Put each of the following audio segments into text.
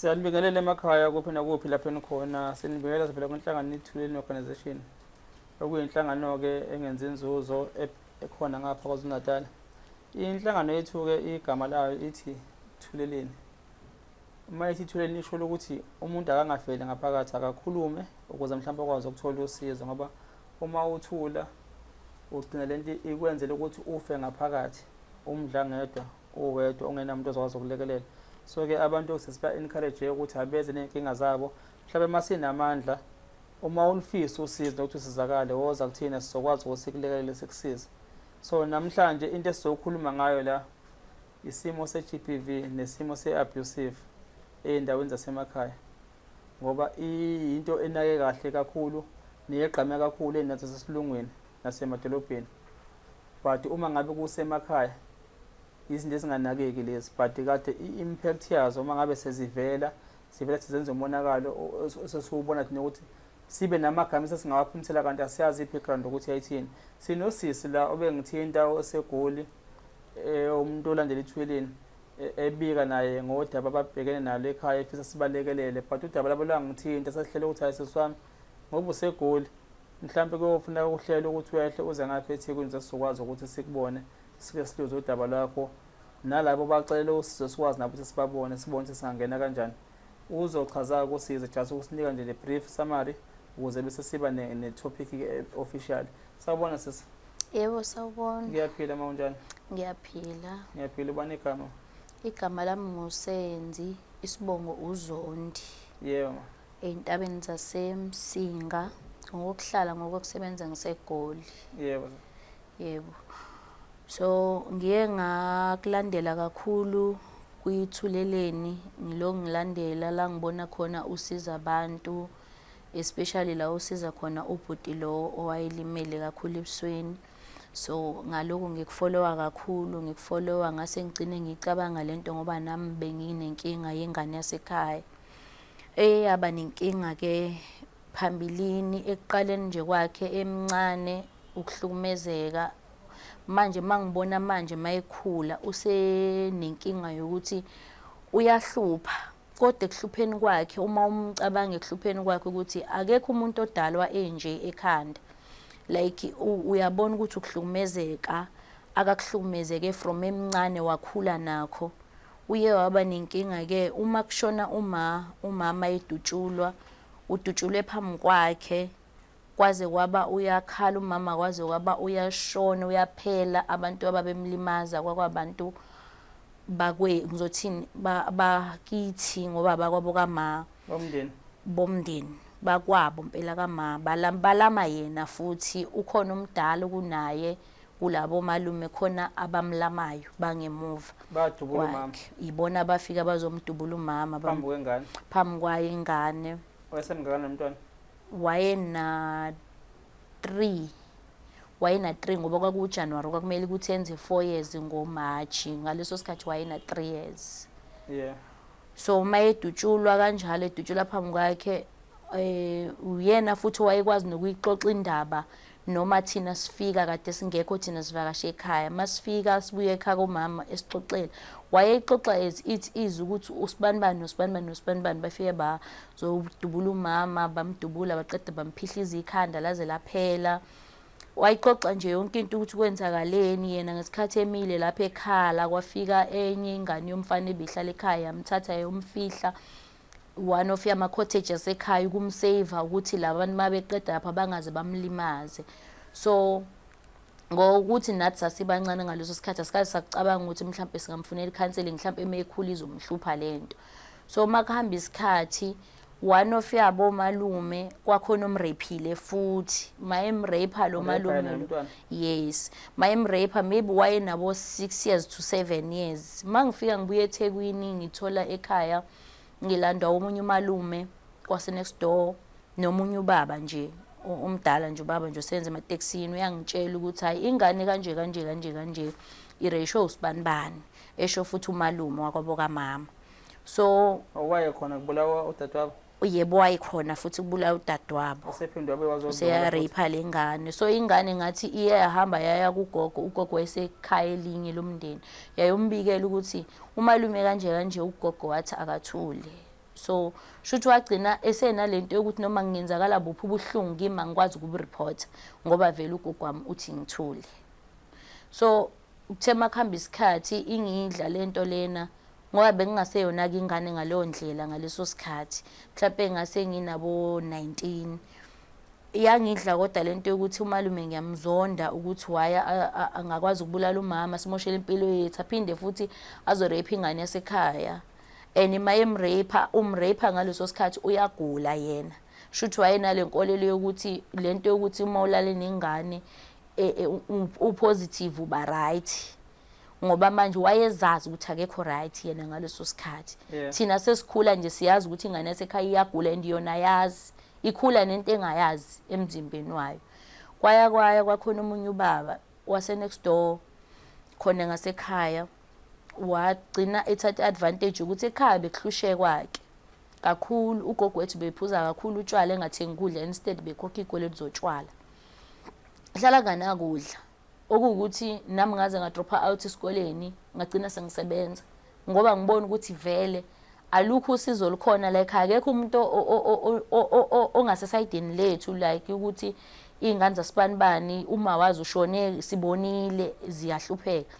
Siyanibingelela emakhaya kuphi nakuphi lapho enikhona. Sinibingelela sivela kwinhlangano iThuleleni Organisation, okuyinhlangano-ke engenzi inzuzo ekhona ngapha KwaZulu-Natal. Inhlangano yethu-ke igama layo ithi Thuleleni. Uma ithi Thuleleni isho ukuthi umuntu akangafeli ngaphakathi, akakhulume ukuze mhlawumbe akwazi ukuthola usizo, ngoba uma uthula ugcina lento ikwenzela ukuthi ufe ngaphakathi umdlangedwa uwedwa ungenamuntu ozokwazi ukulekelela. So-ke abantu sesiba-encourage ukuthi abeze ney'nkinga zabo, mhlawumbe uma sinamandla, uma ulifisa usizo nokuthi usizakale, woza kuthina sizokwazi ukuthi sikulekelele sikusize. So namhlanje into esizokhuluma ngayo la isimo se-GBV nesimo se-abusive ey'ndaweni zasemakhaya, ngoba iyinto enake kahle kakhulu neyegqame kakhulu ey'ndaweni zasesilungwini nasemadolobheni, but uma ngabe kusemakhaya izinto ezinganakeki lezi, but kade i-impact yazo uma ngabe sezivela sivela sizenza umonakalo sesiwubona thina ukuthi sibe namagama esesingawaphimisela kanti asiyazi i-background ukuthi yayithini. Sinosisi la obengithinta oseGoli, umuntu olandela iThuleleni, ebika naye ngodaba ababhekene nalo ekhaya, efisa sibalekelele, but udaba labo lwangithinta. Sasihlele ukuthi hayi sisi wami, ngoba useGoli, mhlawumbe kuyofuneka uhlelo ukuthi wehle uze ngapha eThekwini sesizokwazi ukuthi sikubone, sike siluze udaba lwakho, nalabo bacelele usizo sikwazi nabo ukuthi sibabone, sibone ukuthi singangena kanjani. Uzochaza kusize just ukusinika nje le brief summary ukuze bese siba ne-topic official. Sawubona sisi. Yebo, sawubona. Ngiyaphila, ma unjani? Ngiyaphila. Ngiyaphila. Ubani igama? Igama lami nguSenzi, isibongo uZondi. Yebo ma. Ey'ntabeni zaseMsinga, ngokuhlala ngokokusebenza ngiseGoli. Yebo. Yebo. So ngiye ngakulandela kakhulu kwiThuleleni, ngilo ngilandela la ngibona khona usiza abantu, especially la usiza khona ubhuti lo owayelimele kakhulu ebusweni. So ngalokhu ngikufollowa kakhulu, ngikufollowa ngase ngigcine ngicabanga lento ngoba nami benginenkinga yengane yasekhaya. Eyaba nenkinga ke phambilini ekuqaleni nje kwakhe emncane ukuhlukumezeka. Manje mangibona manje mayekhula usenenkinga yokuthi uyahlupha, kodwa ekuhlupheni kwakhe uma umcabanga ekuhlupheni kwakhe ukuthi akekho umuntu odalwa enje ekhanda, like uyabona ukuthi ukuhlukumezeka akakuhlukumezeke from emncane wakhula nakho. Uye waba nenkinga ke uma kushona uma umama edutshulwa, udutshulwe phambi kwakhe kwaze kwaba uyakhala umama, kwaze kwaba uyashona uyaphela. Abantu ababemlimaza kwakwabantu bakwe ngizothini bakithi ngoba bakwabo kama bomndeni, bomndeni bakwabo mpela kama balama yena, futhi ukhona umdala kunaye kulabo malume khona abamlamayo bangemuva. Badubula umama? Ibona abafika bazomdubula umama. Phambi kwengane? Phambi kwayo ingane. Wayesemngakana nomntwana? Wayena 3, wayena 3 ngoba kwakuJanuary, kwakumele ukuthi enze 4 years ngoMarch, ngaleso sikhathi wayena 3 years. So uma edutshulwa kanjalo, edutshulwa phambi kwakhe, uyena futhi wayekwazi nokuyixoxa indaba noma thina sifika kade singekho, thina sivakashe ekhaya, masifika sibuye ekhaya komama esixoxela, wayeyixoxa as it is ukuthi usibanibani nosibanibani nosibanibani bafike bazodubula umama, bamdubula baqeda bamphihliza ikhanda laze laphela. Wayixoxa nje yonke into ukuthi kwenzakaleni. Yena ngesikhathi emile lapha ekhala, kwafika enye ingane yomfana ebihlala ekhaya, yamthatha yayomfihla one of yama-cottage asekhaya ukumsave ukuthi labantu uma beqeda lapha bangaze bamlimaze. So ngokuthi nathi sasibancane ngaleso sikhathi, asikaze sakucabanga ukuthi mhlawumbe singamfunela i-counselling, mhlawumbe uma ekhula izomhlupha lento. So uma kuhamba isikhathi, one of yabo malume kwakhona omraphile futhi, mayemrape lo malume lo, yes, mayemrape maybe wayenabo 6 years to 7 years. Mangifika ngibuye eThekwini, ngithola ekhaya ngilandwa omunye umalume kwase next door nomunye ubaba nje omdala nje, ubaba nje osebenza ematekisini. Uyangitshela ukuthi hayi, ingane kanje kanje kanje kanje ireyishwe usibanibani, esho futhi umalume wakwabo kamama. So owaye khona kubulawa udadewabo? Yebo, wayekhona futhi kubulawa udadewabo. Usephinde wabe wazodubula? Useyarape le ngane. So ingane ngathi iye yahamba yaya kugogo, ugogo wayesekhaya elinye lomndeni, yayombikela ukuthi umalume kanje kanje, ugogo wathi akathule. So shuthi wagcina esenalento yokuthi noma ngingenzakala buphi ubuhlungu kimi angikwazi ukubureporta ngoba vele ugogo wami uthi ngithule. So kuthe makuhamba isikhathi ingidla lento lena ngoba bengingaseyona-ke ingane ngaleyo ndlela ngaleso sikhathi, mhlampe ngase nginabo 19. Iyangidla kodwa lento yokuthi umalume ngiyamzonda ukuthi waya angakwazi ukubulala umama simoshele impilo yethu aphinde futhi azorape ingane yasekhaya. And uma emrape umrape ngaleso sikhathi uyagula yena. Shuthi wayenale nkolelo yokuthi lento yokuthi uma ulale nengane upositive uba right. Ngoba manje wayezazi ukuthi akekho right yena ngaleso sikhathi. Thina sesikhula nje siyazi ukuthi ingane yasekhaya iyagula and yona yazi ikhula nento engayazi emzimbeni wayo. Kwaya kwaya kwakhona omunye ubaba wase next door khona ngasekhaya wagcina ethatha advantage ukuthi ekhaya bekuhlushekwa-ke kakhulu, ugogo wethu bephuza kakhulu utshwala engathengi ukudla, instead bekhokha iy'kweletu zotshwala, hlala kanakudla. Okuwukuthi nami ngaze ngadropha out esikoleni ngagcina sengisebenza ngoba ngibona ukuthi vele alukho usizo olukhona la ekhaya, akekho umuntu ongasesayidini lethu like ukuthi iy'ngane zasibanibani uma wazi ushone sibonile ziyahlupheka.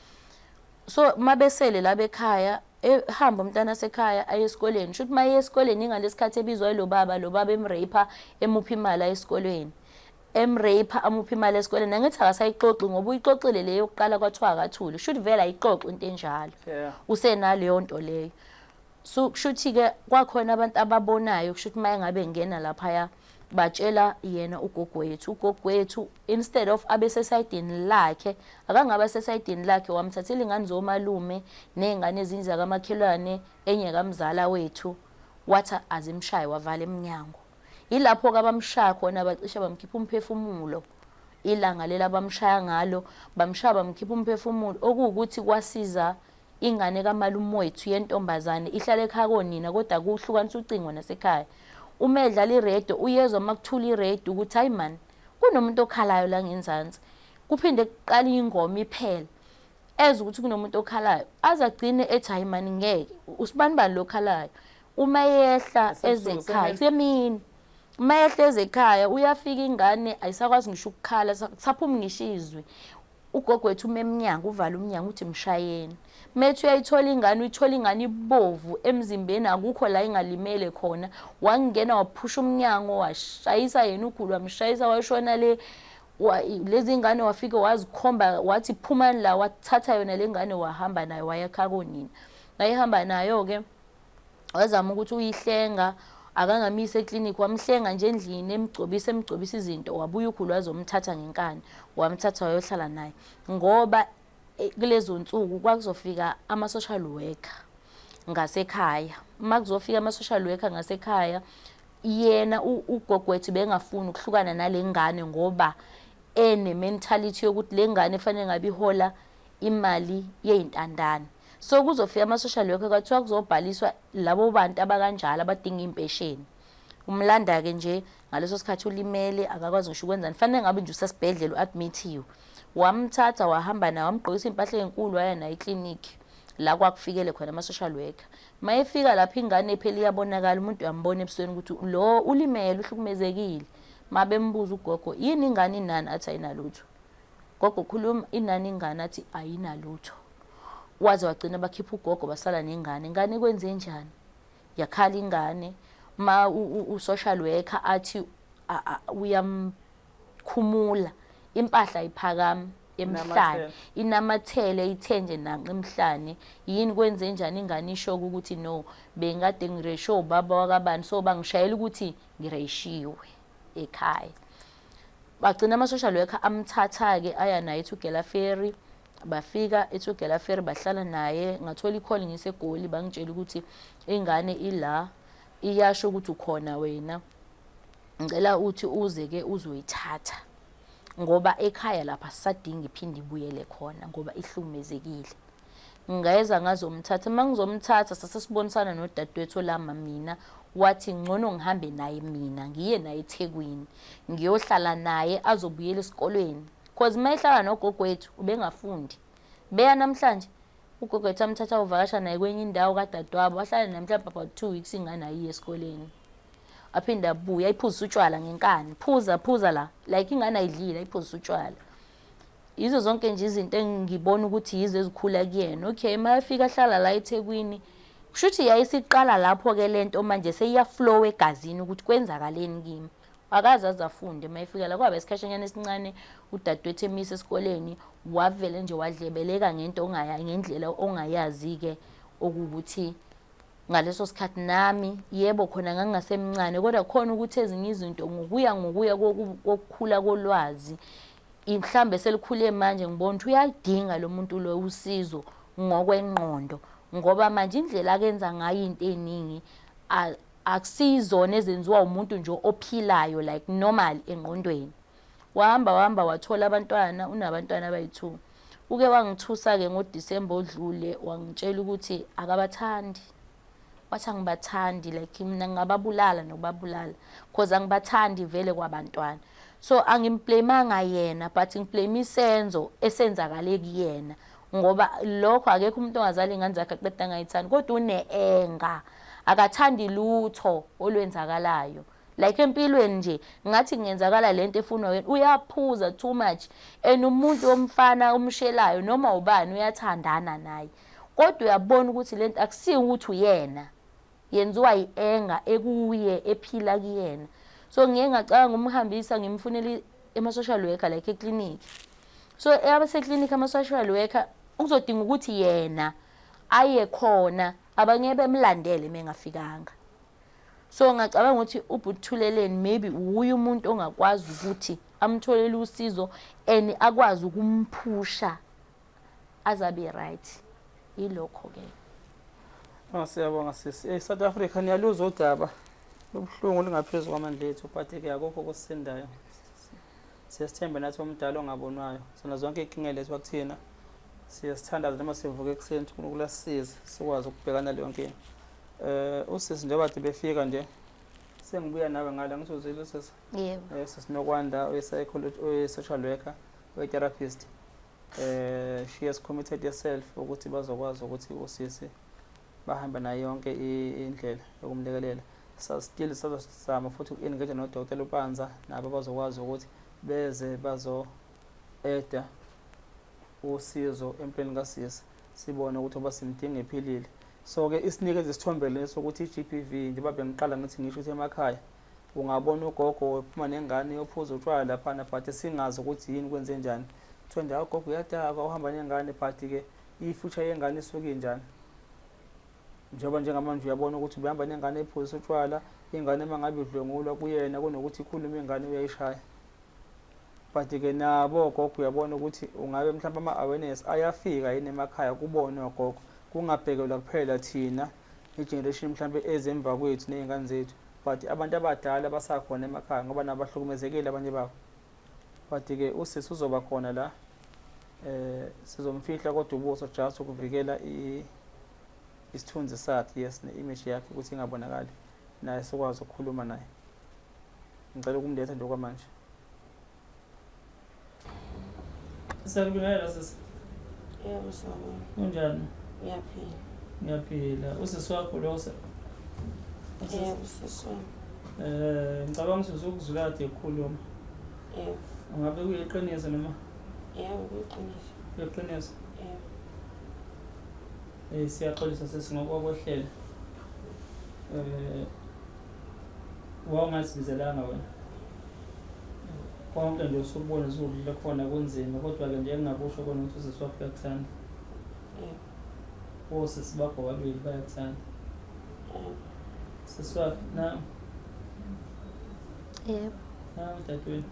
So mabesele la bekhaya ehamba umntana sekhaya aye esikoleni, shuthi uma eye esikoleni ingalesi khathi ebizwa lo baba, lo baba emrape emupha imali aye esikolweni, emrape amupha imali esikoleni. Angithi akasayixoxi ngoba uyixoxile leyo yokuqala kwathiwa akathule, shuthi vele ayixoxi into enjalo, usenaleyo nto leyo. So kushuthi-ke kwakhona abantu ababonayo, kushuthi uma engabe ngena laphaya batshela yena ugogo wethu. Ugogo wethu instead of abe sesayidini lakhe, akangabe sesayidini lakhe, wamthathela ingane zomalume ney'ngane ezinye zakamakhelwane, enye kamzala wethu, wathi azimshaye wavala emnyango. Yilapho-ke abamshaya khona bacishe bamkhipha umphefumulo. Ilanga lela abamshaya ngalo, bamshaya bamkhipha umphefumulo, okuwukuthi kwasiza ingane kamalume wethu yentombazane ihlala ekhaya konina kodwa kuhlukanisa ucingo nasekhaya. Uma edlala iredio uyezwa uma kuthula iredio ukuthi hayi man kunomuntu okhalayo la ngenzansi. Kuphinde kuqala ingoma iphele. Ezwe ukuthi kunomuntu okhalayo aze agcine ethi hayi man ngeke usibanibani lo okhalayo. Uma yehla ezekhaya kusemini, uma yehla ezekhaya uyafika ingane ayisakwazi ngisho ukukhala, kusaphuma ngisho izwi. Ugogo wethu uma emnyango uvala umnyango uthi mshayeni. Methu uyayithola ingane, uyithola ingane ibovu emzimbeni akukho la ingalimele khona. Wangena waphusha umnyango washayisa yena ugulu wamshayisa washona le. Lezi ngane wafike wazikhomba wathi phumani la, wathatha yona le ngane wahamba nayo waya ekhaya konina. Wayehamba nayo-ke wazama ukuthi uyihlenga, akangamisa eklinikhi, wamhlenga nje endlini emgcobisa emgcobisa izinto, wabuya ukhulu wazomthatha ngenkani, wamthatha wayohlala naye. Ngoba kulezo nsuku kwakuzofika ama-social worker ngasekhaya. Uma kuzofika ama-social worker ngasekhaya, yena ugogo wethu bengafuni ukuhlukana nale ngane ngoba ene-mentality yokuthi le ngane fanele ngabe ihola imali yey'ntandane. So kuzofika ama-social worker kwathiwa kuzobhaliswa labo bantu abakanjalo abadinga impesheni. Umlanda-ke nje ngaleso sikhathi ulimele akakwazi ngisho ukwenzani, fanele ngabe nje usesibhedlela u-admithiwe. Wamthatha wahamba naye wamgqokisa iy'mpahla ey'nkulu waya naye eklinikhi la kwakufikele khona ama-social worker. Uma efika lapho ingane phela iyabonakala, umuntu uyambona ebusweni ukuthi lo ulimele uhlukumezekile. Uma bembuza ugogo yini ingane inani, athi ayinalutho. Gogo khuluma inani ingane, athi ayinalutho. Waze wagcina bakhipha ugogo basala nengane. Ingane kwenze njani? Yakhala ingane. Ma u-social worker athi uyamkhumula impahla iphakama emhlane, inamathele ithe nje nanqa emhlane. Yini kwenze njani ingane isho ukuthi no bengikade ngiresho ubaba wakabani, so bangishayela ukuthi ngireshiwe ekhaya. Bagcina ama-social worker amthatha-ke aya naye eTugela Ferry. Bafika eTugela Ferry bahlala naye. Ngathola i-call ngiseGoli bangitshela ukuthi ingane ila iyasho ukuthi ukhona wena, ngicela uthi uze-ke uzoyithatha ngoba ekhaya lapha sisadinga iphinde ibuyele khona ngoba ihlukumezekile. Ngeza ngazomthatha, uma ngizomthatha sase sibonisana nodadewethu olama mina, wathi ngcono ngihambe naye mina ngiye naye eThekwini ngiyohlala naye azobuyela esikolweni, cause uma ehlala nogogo wethu ubengafundi. Beya namhlanje Ugogo ethi amthatha uvakasha naye kwenye indawo kadadewabo, wahlala naye mhlawumbe about 2 weeks, ingane ayiye esikoleni. Aphinde abuye ayiphuzise utshwala ngenkani, phuza phuza la, like ingane ayidlile, ayiphuzise utshwala. Yizo zonke nje izinto engibona ukuthi yizo ezikhula kuyena. Okay, uma efika ahlala la eThekwini, kusho ukuthi yayisiqala lapho-ke lento manje seyiya-flow egazini ukuthi kwenzakaleni kimi. Akaze aze afunde uma efika la, kwaba isikhashanyana esincane udadewethu emisa esikoleni, wavele nje wadlebeleka ngento ngendlela ongayazi-ke, okuwukuthi ngaleso sikhathi nami yebo khona ngangingasemncane, kodwa khona ukuthi ezinye izinto ngokuya ngokuya kokukhula kolwazi, mhlambe selikhule manje, ngibona ukuthi uyalidinga lo muntu lo usizo ngokwengqondo, ngoba manje indlela akenza ngayo into eningi akusiyizona ezenziwa umuntu nje ophilayo like normal engqondweni. Wahamba wahamba wathola abantwana, unabantwana abayi-2. Uke wangithusa-ke ngoDisemba odlule, wangitshela ukuthi akabathandi, wathi angibathandi, like mina ngingababulala nokubabulala cause angibathandi vele kwabantwana. So angimblamanga yena, but ngiblame isenzo esenzakale kuyena, ngoba lokho akekho umuntu ongazali ingane zakhe aqeda angayithandi, kodwa une-anger, akathandi lutho olwenzakalayo like empilweni nje. Ngathi kungenzakala lento efunwa wena, uyaphuza too much, and umuntu womfana umshelayo noma ubani uyathandana naye, kodwa uyabona ukuthi lento akusiyo ukuthi uyena, yenziwa yi-anger ekuye ephila kuyena. So ngiye ngacabanga umhambisa ngimfunele ema-social worker like ekliniki. So abaseklinikhi ama-social worker kuzodinga ukuthi yena aye khona, abangeke bemlandele uma engafikanga. So ngacabanga ukuthi ubhuthuleleni maybe uye umuntu ongakwazi ukuthi amtholele usizo and akwazi ukumphusha azabe right. Yilokho-ke. Oh, siyabonga sisi. South Africa, niyaluzwa udaba lubuhlungu, lingaphezu kwamandla ethu, but-ke akukho okusisindayo. Siyasithemba nathi omdala ongabonwayo. Sona zonke iy'nkinga lethu kuthina. Siyasithandaza noma sivuka ekuseni ukuthi uNkulunkulu asisize sikwazi ukubhekana naleyo nkinga. Usisi njengoba kade befika nje, sengibuya nawe ngala, ngithi uzwile usisi. Yebo. Sisi Nokwanda oyi-psychology, oyi-social worker, oyi-therapist. She has committed herself ukuthi bazokwazi ukuthi usisi bahambe nayo yonke indlela yokumlekelela. Still sazozama futhi uku-engage noDr Lupanza, nabo bazokwazi ukuthi beze bazo-eda usizo empilweni kasisi, sibone ukuthi oba simdinga ephilile. So-ke isinikeza isithombe leso ukuthi i-GBV, njengoba bengiqala ngithi ngisho ukuthi emakhaya ungabona ugogo ephuma nengane yophuza utshwala laphana, but singazi ukuthi yini, kwenze njani. Kuthiwa nje ugogo uyadakwa, uhamba nengane, but-ke i-future yengane isuke injani? Njengoba njengamanje uyabona ukuthi ubehamba nengane ephuzisa utshwala, ingane uma ngabe idlwengulwa kuyena, kunokuthi ikhulume ingane uyayishaya. But-ke nabo ogogo uyabona ukuthi ungabe mhlawumbe ama-awareness ayafika yini emakhaya kubona ogogo, kungabhekelwa kuphela thina i-generation mhlawumbe ezemva kwethu ney'ngane zethu, but abantu abadala basakhona emakhaya, ngoba nabo bahlukumezekile abanye babo. But-ke usisi uzoba khona la, sizomfihla kodwa ubuso, just ukuvikela isithunzi sakhe, yes, ne-image yakhe ukuthi ingabonakali, naye sikwazi ukukhuluma naye. Ngicela ukumletha nje okwamanje. Siyakubingelela sisi. Yebo, sawubona. Kunjani? Ngiyaphila. Ngiyaphila. Usisi wakho lo Yebo, sisi wami. Ngicabanga ukuthi usukuzwile kade ekhuluma. Yebo. Ungabe kuyiqiniso noma? Yebo, kuyiqiniso. Kuyiqiniso. Yebo. Siyaxolisa sisi ngokwahlela. Wawungazibizelanga wena. Konke nje usukubona usudlule khona kunzima, kodwa ke nje engingakusho kona ukuthi usisi wakho uyakuthanda. Yebo. Osisi bakho babili bayakuthanda. Yebo. Sisi wakhe na Yebo. Na dadewenu.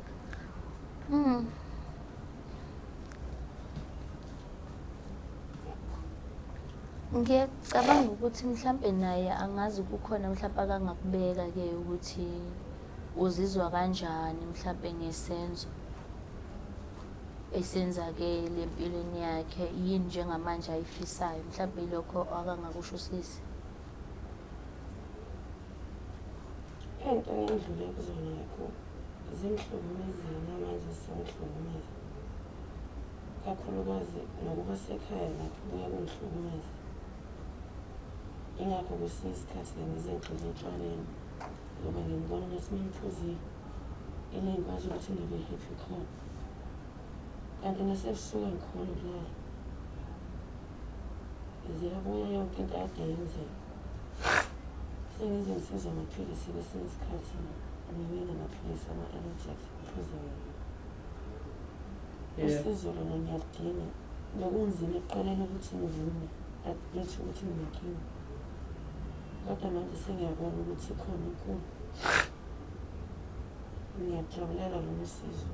Ngiyacabanga ukuthi mhlampe naye angazi kukhona mhlampe akangakubeka-ke ukuthi uzizwa kanjani mhlampe ngesenzo esenzakele empilweni yakhe, yini njengamanje ayifisayo, mhlampe ilokho akangakusho sisi. Into engidlule kuzona kakhulu zingihlukumezile, namanje zisangihlukumeza. Ikakhulukazi nokuba sekhaya nakho kuye kungihlukumeze. Ingakho kwesinye isikhathi ke ngize ngigxile etshwaleni ngoba ngibona ukuthi uma ngiphuzile ile ngikwazi ukuthi ngibe happy khona. Kanti nasebusuku angikhoni ukulala. Ziyabuya yonke into akade yenzeka. Sengize ngisizwa amaphilisi kwesinye isikhathi ngibe namaphilisi ama-allergies ngiphuze wona. Usizo lona ngiyaludinga. Bekunzima ekuqaleni ukuthi ngivume admit ukuthi nginenkinga. Kodwa manje sengiyabona ukuthi ikhona inkulu. Ngiyakujabulela lolu sizo.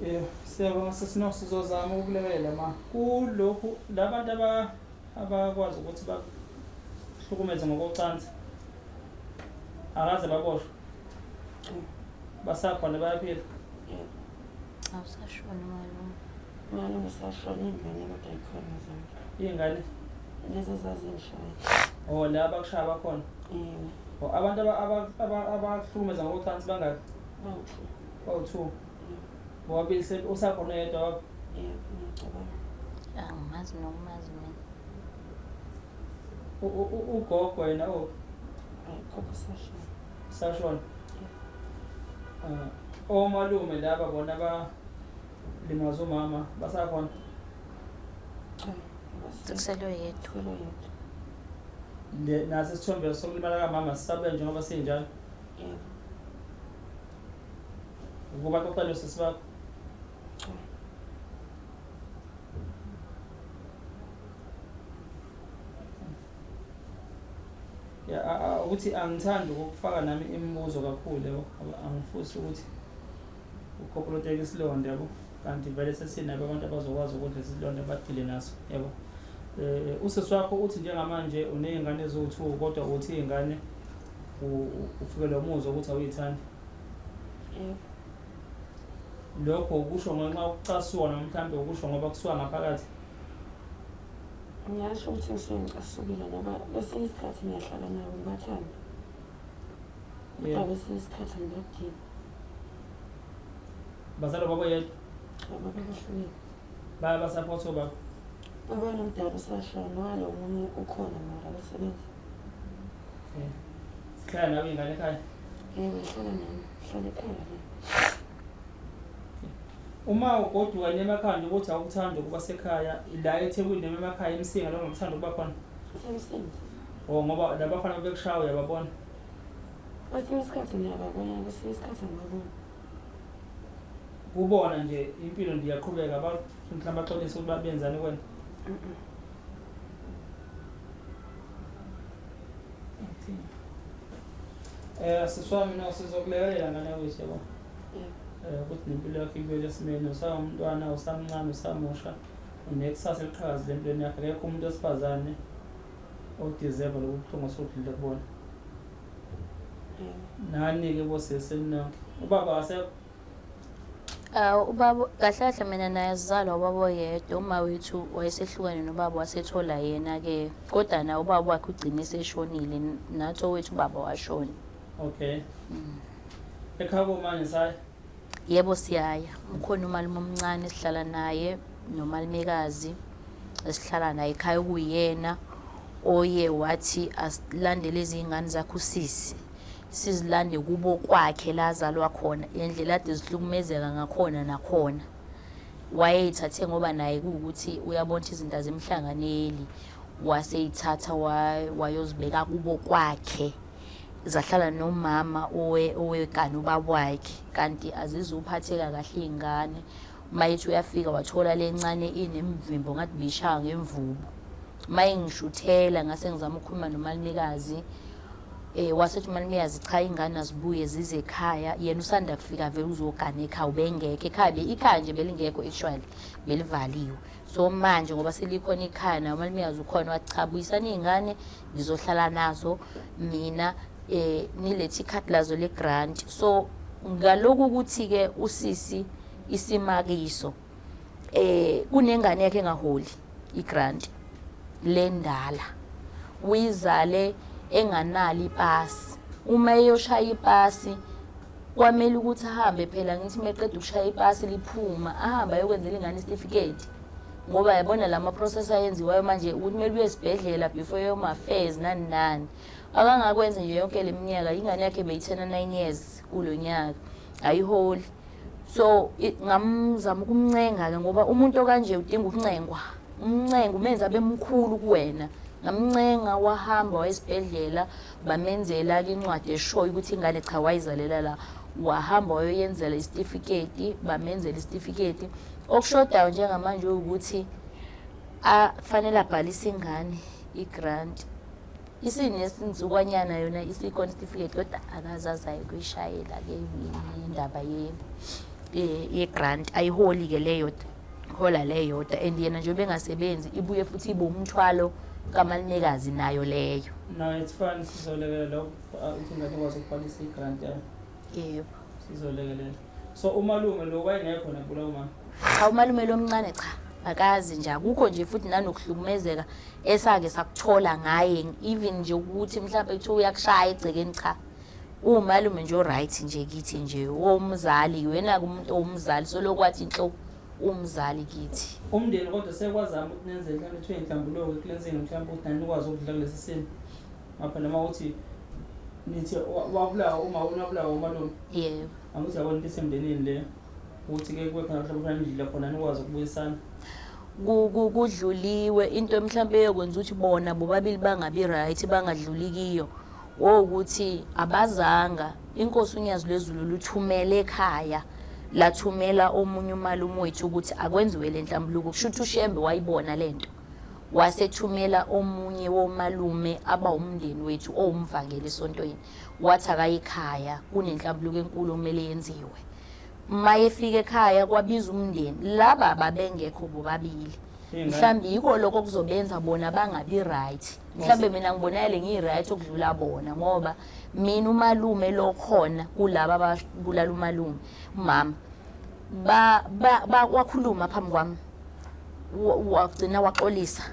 Yeah, siyabonga sisi no sizozama ukulekelela ma. Kulokhu labantu aba abakwazi ukuthi bahlukumeze ngokocansi akaze baboshwe. Basakhona bayaphila. Yebo. Awusashoni malume. Malume sashona iy'ngane kodwa yikhona zonke. Iy'ngane Lezi ezazingishaya. Oh la abakushaya bakhona. Yebo. Oh abantu abahlukumeza ngokocansi bangaki? Bawu-two. Bawu-two. Bobabili usakhona oyedwa wabo? Yebo, ngiyacabanga. Angimazi nokumazi mina. Ugogo yena o? Gogo sashona. Sashona. Uh, omalume laba bona balimaza umama basakhona? Cha, Kusele oyedwa. Kusele oyedwa. Le naso isithombe sokulimala kamama sisabuya njengoba sinjalo. Yebo. Ukuba xoxele usisi bakho. Cha. Ya ukuthi angithandi ukufaka nami imibuzo kakhulu yabo, angifisi ukuthi ukopoloteke isilonda yabo, kanti vele sesinabo abantu abazokwazi ukudla isilonda badile naso yabo. Usisi wakho uthi njengamanje uney'ngane eziwu-two kodwa uthi iy'ngane ufikelwa umuzwa ukuthi awuyithandi. Yebo. Lokho ukusho ngenxa yokucasuka noma mhlawumbe ukusho ngoba kusuka ngaphakathi? Ngingasho ukuthi ngisuke ngicasukile ngoba kwesinye isikhathi ngiyahlala nabo ngibathande. Kodwa kwesinye isikhathi angibadingi. Bazalwa babo yedwa? Cha, baba bahlukene. Bayabasapotha obaba? Baba nomdala usashona, walo omunye ukhona mara akasebenzi. Sihlala nawe iy'ngane ekhaya? Yebo, ngihlala nami, ngihlala ekhaya le. Uma ugoduka nje emakhaya nje ukuthi awukuthandi ukuba sekhaya la eThekwini noma emakhaya eMsinga la ungakuthanda ukuba khona? IseMsinga. Oh ngoba labafana bekushaya uyababona? Kwesinye isikhathi ngiyababona, kwesinye isikhathi angibaboni. Kubona nje impilo nje iyaqhubeka mhlawumbe baxolise ukuthi babenzani kuwena? Sisi wami no sizokulekelela ngane yakwethu yabo. Ukuthi nempilo yakho ibuyele esimeni usawumntwana usamncane usamusha unekusasa eliqhakazile empilweni yakho akekho umuntu wesifazane odeserve lobu buhlungu osudlule kubona. Nani-ke bosisi ninonke ubaba akasekho? Ubaba kahle kahle mina naye sizalwa ubaba oyedwa uma wethu wayesehlukene nobaba wasethola yena-ke kodwa naye ubaba wakhe ugcine eseshonile nathi owethu ubaba washona. Okay. Ekhaya komanje saya? Yebo siyaya. Ukhona umalume omncane esihlala naye nomalumekazi esihlala naye ekhaya okuyena oye wathi asilandele izingane zakhe usisi sizilande kubo kwakhe la azalwa khona indlela ade zihlukumezeka ngakhona nakhona wayeyithathe ngoba naye kuwukuthi uyabona ukuthi izinto azimhlanganeli waseyithatha wayozibeka kubo kwakhe zahlala nomama owegana ubaba wakhe kanti azizuphatheka kahle iy'ngane uma ethi uyafika wathola le ncane inemvimbo ngathi bishaya ngemvubu uma engishuthela ngase ngizama ukukhuluma nomalumekazi eh wasethi umalumekazi cha ingane azibuye zize ekhaya yena usanda kufika vele uzogana ekhaya ubengekho ekhaya ikhaya nje belingekho actually belivaliwe so manje ngoba selikhona ikhaya naye umalumekazi ukhona wathi cha buyisani iy'ngane ngizohlala nazo mina eh nilethe ikhadi lazo le grant so ngaloku ukuthi ke usisi isimakiso eh kunengane yakhe engaholi igrant lendala uyizale enganalo ipasi uma eyoshaya ipasi Kwamele ukuthi ahambe phela ngithi meqeda ukushaya ipasi liphuma ahambe ayokwenzela ingane isitifiketi ngoba yabona la ma-process ayenziwayo manje ukuthi kumele uye esibhedlela before yoma affairs nani nani. Akangakwenza nje yonke le minyaka ingane yakhe beyithena 9 years kulo nyaka ayiholi. So ngamzama ukumncenga-ke ngoba umuntu okanje udinga ukuncengwa, umncenga umenze abe mkhulu kuwena. Ngamncenga wahamba wayesibhedlela bamenzela-ke incwadi eshoyo ukuthi ingane cha wayizalela la, wahamba wayoyenzela isitifiketi, bamenzela isitifiketi. Okushodayo njengamanje ukuthi afanele abhalise ingane i-grant isinesinsukwanyana yona isikhona isitifiketi kodwa akazazayo kuyishayela-ke indaba ye-grant ayiholi-ke leyo hola leyodwa and yena njengoba engasebenzi ibuye futhi ibe umthwalo kamalumekazi nayo leyo. No, it's fine, sizolekelela lokho ukuthi ingane ikwazi ukubhalisa i-grant yayo. Yebo. Sizolekelela. So umalume lo wayengekho nabulawa umama? Cha, umalume lo mncane cha akazi nje, akukho nje futhi nanokuhlukumezeka esake sakuthola ngaye, even nje ukuthi mhlawumbe kuthiwa uyakushaya egcekeni, cha. Umalume nje o-right nje kithi nje, womzali, wena-ke umuntu owumzali solokhu wathi nhlo umzali kithi. Umndeni kodwa sekwazama ukuthi nenze mhlawumbe kuthiwe inhlambuluko ecleansing mhlawumbe ukuthi nani nikwazi ukudla kulesi simo. Ngapha noma ukuthi nithi wabulawa uma unabulawa umalume. Yebo. Angithi yabona into esemndenini le ukuthi ke kube khona mhlawumbe kufanele nidlule khona nikwazi ukubuyisana. Kudluliwe into mhlawumbe eyokwenza ukuthi bona bobabili bangabi right bangadluli kiyo wokuthi abazanga inkosi uNyazi lwezulu luthumele ekhaya lathumela omunye umalume wethu ukuthi akwenziwe le nhlambuluko kusho ukuthi uShembe wayibona lento wasethumela omunye womalume abawumndeni wethu owumvangeli esontweni wathi akaye ekhaya kunenhlambuluko enkulu okumele yenziwe mayefika ekhaya kwabiza umndeni laba babengekho bobabili mhlawumbe yiko lokho kuzobenza bona bangabi right mhlawumbe mina ngibonakele ngiyi-right okudlula bona ngoba mina umalume lo khona kulaba ababulala umalume umama wakhuluma phambi kwami wagcina waxolisa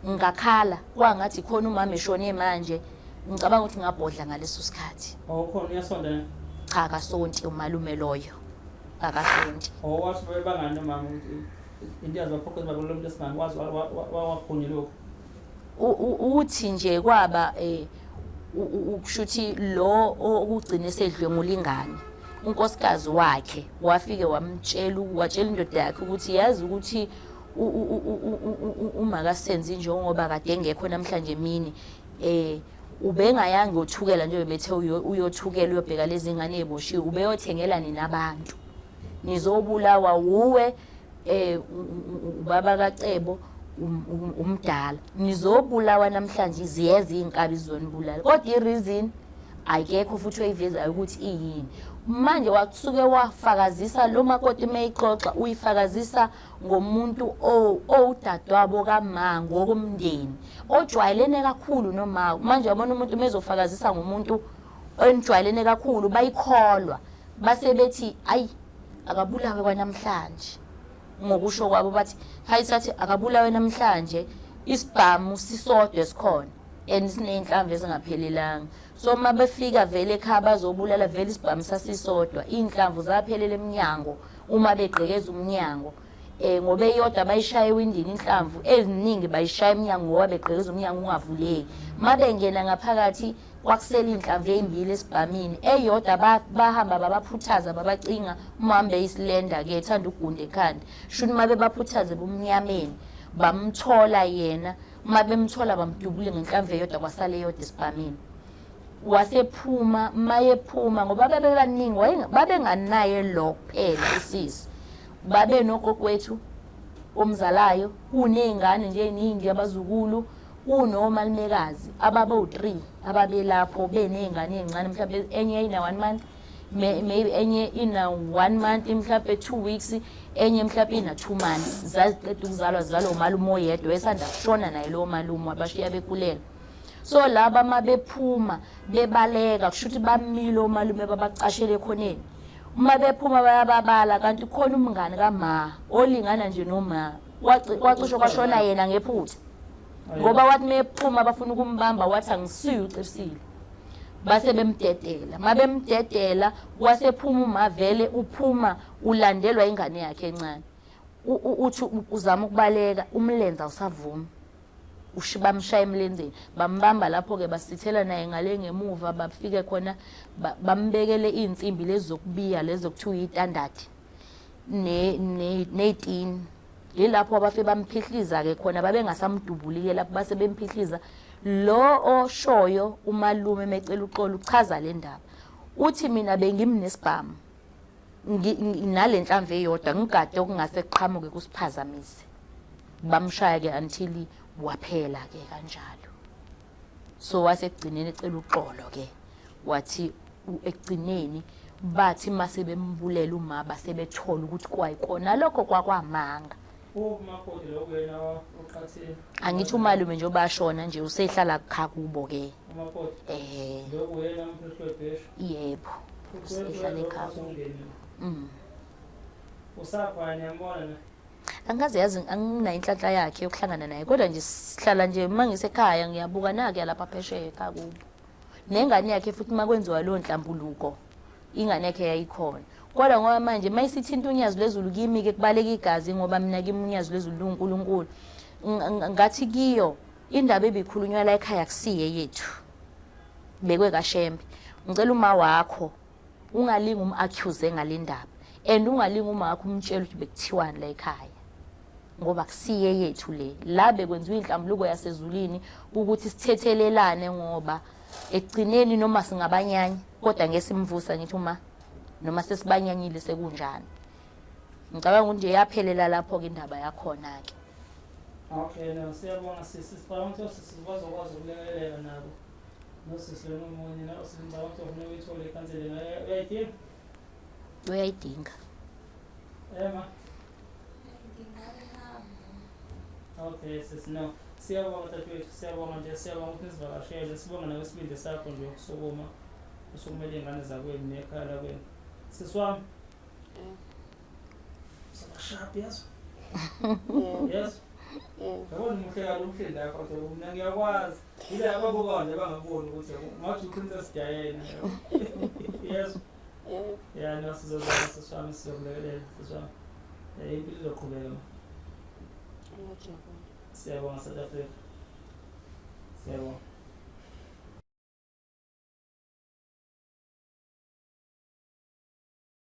ngakhala kwangathi khona umama eshone manje ngicabanga ukuthi ngabhodla ngaleso sikhathi. Oh khona uyasonta ne? Cha akasonti umalume loyo akasonti. Oh wathi bebangani nomama ukuthi into yazi baphoqa ukuthi babulala umuntu wesimame wazi wagqunya lokho. Uthi nje kwaba eh ukushuthi lo okugcina esedlwengula ingane unkosikazi wakhe wafike wamtshela watshela indoda yakhe ukuthi yazi ukuthi umakasenzi njengoba kade engekho namhlanje emini eh ubengayanga othukela njengoba bethe uyothukela uyobheka lezi ngane eziboshiwe ubeyothengela nina abantu nizobulawa wuwe eh ubaba kaCebo um, um, umdala nizobulawa namhlanje ziyeza izinkabi zizonibulala kodwa i-reason akekho futhi oyivezayo ukuthi iyini manje wasuke wafakazisa lo makoti meyixoxa uyifakazisa ngomuntu owudadewabo kama ngokomndeni ojwayelene kakhulu noma manje wabona umuntu mezofakazisa ngomuntu enijwayelene kakhulu bayikholwa base bethi ayi akabulawe kwanamhlanje ngokusho kwabo bathi hayi sathi akabulawe namhlanje isibhamu sisodwa esikhona and siney'nhlamvu ezingaphelelanga so uma befika vele ekhaya bazobulala vele isibhamu sasisodwa iy'nhlamvu zaphelela emnyango uma begqekeza umnyango um ngoba eyodwa bayishaya ewindini inhlamvu eziningi bayishaya emnyango ngoba begqekeza umnyango ungavuleki uma bengena ngaphakathi kwakusele iy'nhlamvu ey'mbili esibhamini eyodwa bahamba babaphuthaza babacinga umhambe eyisilenda-ke ethanda ukugunda ekhanda shuthi uma bebaphuthaze bumnyameni bamthola yena uma bemthola bamdubule ngenhlamvu eyodwa kwasala eyodwa esibhamini wasephuma mayephuma ngoba babebaningi babenganaye lo kuphela usisi babe nogogo wethu omzalayo kuney'ngane nje ey'ningi abazukulu kunomalumekazi ababewu-three ababelapho beney'ngane ey'ncane mhlawumbe enye ina-one month maybe enye ina-one month mhlawumbe 2 weeks enye mhlawumbe ina-2 months zaziqeda ukuzalwa zizalwa umalume oyedwa esanda kushona naye lowo malume wabashiya bekhulelwe. So laba uma bephuma bebaleka kusho ukuthi bamile omalume babacashele ekhoneni uma bephuma bayababala kanti khona umngani kama olingana nje noma kwacishe kwashona yena ngephutha ngoba wathi mephuma bafuna ukumbamba wathi angisiyo ucebisile. Base bemdedela, mabemdedela wasephuma umavele uphuma ulandelwa ingane yakhe encane. Uthi uzama ukubaleka umlenze awusavumi. Bamshaya emlenzeni, bambamba lapho-ke basithela naye ngale ngemuva, bafike khona bambekele iy'nsimbi lezi zokubiya lezi okuthiwa iy'tandadi ney'tini. Yilapho abafe bamphihliza-ke khona, babengasamdubuli-ke lapho base bemphihliza. Lo oshoyo umalume mecela uxolo uchaza le ndaba, uthi mina bengimnesibhamu nale nhlamvu eyodwa ngigade okungase kuqhamuke kusiphazamise. Bamshaya-ke until waphela-ke kanjalo. So wasekugcineni ecela uxolo-ke, wathi ekugcineni bathi mase bembulela uma basebethola ukuthi kwayikona lokho kwakwamanga. Umakoti lo kuyena oqhathile. Angithi umalume nje obashona nje usehlala kha kubo ke. Umakoti. Eh. Lo kuyena umphehlo webheshu. Yebo. Usehlala ekhaya. Usakhona niyambona na? Angikaze yazi anginayo inhlanhla yakhe yokuhlangana naye kodwa nje sihlala nje uma ngisekhaya ngiyabuka nake lapha phesheya ekhaya kubo. Nengane yakhe futhi uma kwenziwa leyo nhlambuluko ingane yakhe yayikhona. Kodwa ngoba manje uma isithinta unyazi lwezulu kimi-ke kubaleka igazi ngoba mina kimi unyazi lwezulu luwuNkulunkulu. Ngathi kiyo indaba ebikhulunywa la ekhaya kusiye yethu. Bekwe kaShembe. Ngicela uma wakho ungalingi um-accuse ngale ndaba and ungalingi uma wakho umtshele ukuthi bekuthiwani la ekhaya ngoba kusiye yethu le. La bekwenziwa inhlambuluko yasezulwini ukuthi sithethelelane ngoba ekugcineni noma singabanyanya kodwa ngeke simvusa ngithi uma noma sesibanyanyile sekunjani. Ngicabanga ukuthi nje yaphelela lapho-ke indaba yakhona-ke. Okay, no, siyabonga sisi. Sicabanga ukuthi osisi bazokwazi ukulekelela nabo. Nosisi lona omunye, nosisi ngicabanga ukuthi ufuna uyithole ikhansela. Uyayidinga? Uyayidinga. Ema. Okay, sisi, no. Siyabonga dadewethu, siyabonga nje, siyabonga ukuthi nisivakashele. Sibonga nawe isibindi sakho nje ukusukuma. Usukumele iy'ngane zakwenu nekhaya lakwenu. Sisi wami. Sharp, yes. Yes. Yabona umuhle kabi uhleli lapha nje mina ngiyakwazi. Yile ababuka nje bangaboni ukuthi ngathi uPrincess Diana. Yes. Yeah, no sizozama sisi wami sizokulekelela sisi wami. Impilo izoqhubeka. Siyabonga South Africa. Siyabonga.